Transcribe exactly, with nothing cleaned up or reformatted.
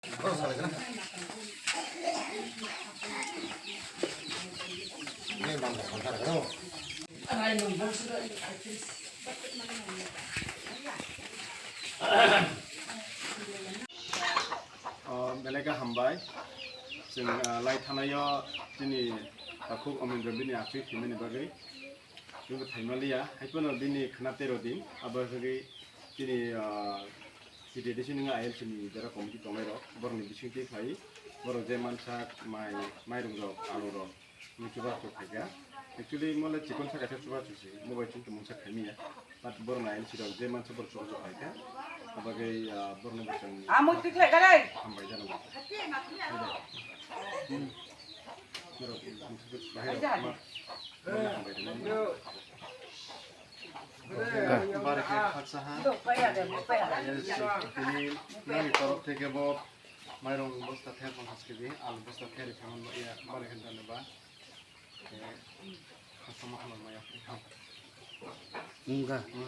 O, belai khe hambai. Chwng, ah, lai thanaio chini takhuk Omendra bini achuk thwimani bagwi. Chwngno phaimaliya, haiphano bini khwna tero din, abo hwgwi chini, ah, C D D C nung I L C ni jara committee tongnai rok, borokni bisingtwi phai, borok je mansak mai, mairung rok, alu rok, ni chubachu khaikha. Actually, mole chikon sa kaisa chubachu se, mobile chwng tongmung sa khaimiya. But borok nai sirok je mansa borok chubachu khaikha. Abagwi, ah, borokno bwsang Amo tikhlai kare. Hambai jano. Hmm. Borok bahai rok ma-, borokno hambai rwmani. Barikhe khaksa ha. Tini nini torof theke bo mairung bosta ther pangkas kedi, alu bosta ther phaman ba iya, barikhe dhanyabad. Eh, khaksa ma hambai maya. Wngkha.